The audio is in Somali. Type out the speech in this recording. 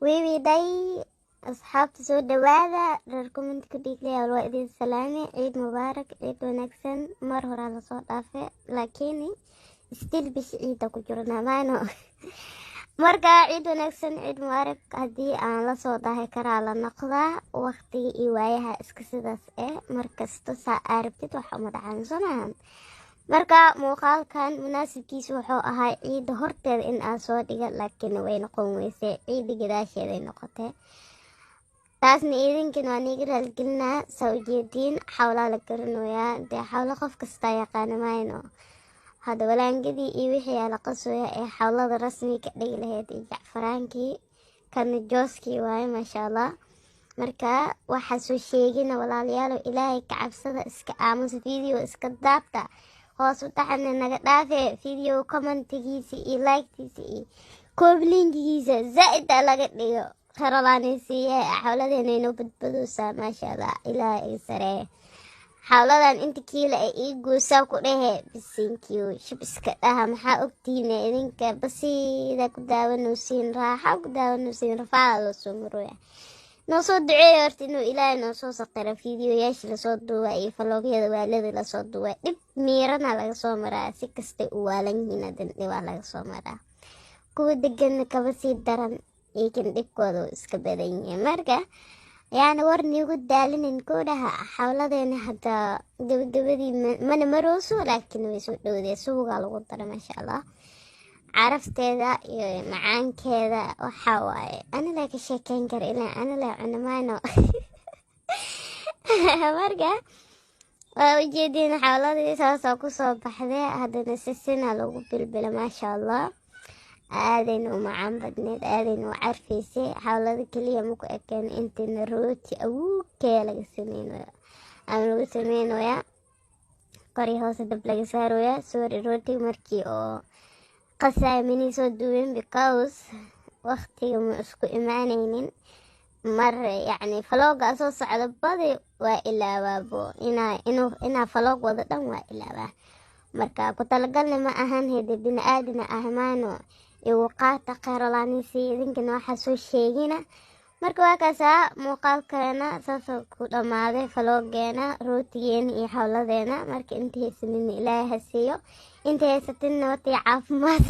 Wiiwiday asxaabta, soo dhawaada. Reer comment ku dhiiglayaal, waa idin salaame. Ciid mubaarak, ciid wanaagsan. Mar horaa lasoo dhaafe, laakiin still bishi ciida ku jirnaa maano. Marka ciid wanaagsan, ciid mubaarak. Haddii aan lasoo dahay karaa la noqdaa, waqtiga iyo waayaha iska sidaas eh. Markasta saa aarabtid waxa uma dhacaan, soo maahan? Marka muuqaalkan munaasibkiisa wuxuu ahaa ciidda horteeda in aan soo dhiga, laakiin way noqon weysay, ciidda gadaasheeday noqotay. Taasna idinkan waa niiga raalgelinaa. Saa ujeediin, xawlaa la garanayaa dee, xawlo qof kastaa yaqaana mayno. Hadda walaangadii iyo wixii aa la qasooya ee xawlada rasmi ka dhigi lahayd iyo jacfaraankii kana jooskii waaye, maasha Allah. Marka waxaa soo sheegina, walaalayaalo, Ilaahay ka cabsada, iska aamusa, video iska daabta, hoos u dhacana naga dhaafe. Video commentigiisa iyo liketiisa iyo koob linkigiisa zaa-id a laga dhigo kharalaanaysiiye. Xawladeena inoo badbadoosaa, maasha Allah. Ilaahay iga sareeye, xawladan inta kiila ay ii goosaa ku dhehe. Bisinkiyo shib iska dhaha. Maxaa ogtihiin idinka? Basiida ku daawanaysiin, raaxa ku daawanaysiin, rafaaca loo soo marooya. Noo soo duceeya horta inuu Ilaahay noo soo saqiro. Fiidiyoyaasha lasoo duuba iyo vlogyada waalada lasoo duuba, dhib miirana laga soo maraa. Si kastay u waalan yihiin, hadan dhibaa laga soo maraa. Kuwa deganna kaba sii daran, iyagan dhibkooda uu iska badan yahay. Marka yaana war niigu daalinin koodhaha. Xawladeena hadda gabagabadii mana marooso, laakiin way soo dhowdee. Suugaa lagu dara, maasha Allah. Carafteeda iyo macaankeeda waxaa waaye ani laa ka sheekeyn kara, ilaa ani laa cunamayno. Marka waa ujeediin, xawladii saasoo kusoo baxday. Haddana sisina lagu bilbila, maasha Allah. Aadayna u macaan badneed, aadayna u carfaysay. Xawlada keliya maku ekeen, intina rooti awuugkee laga sameynayo ama lagu sameynayaa, qori hoose dab laga saaraya. Sorry, rootiga markii oo qasaya minii soo duwin, because waqtiga ma isku imaaneynin. Mar yacni vloga soo socda badi waa ilaabaabo, inaa vlog wada dhan waa ilaabaa. Marka ku talagalna ma ahan, hede bini aadina ahmaano, igu qaata kheyrolaanisi, idinkana waxaa soo sheegina. Marka waa kaasaa, muuqaalkeena saasoo ku dhammaaday, vlogeena, rootigeena iyo xawladeena. Marka inta haysanin Ilaahay ha siiyo, inta haysatinna wati caafimaad.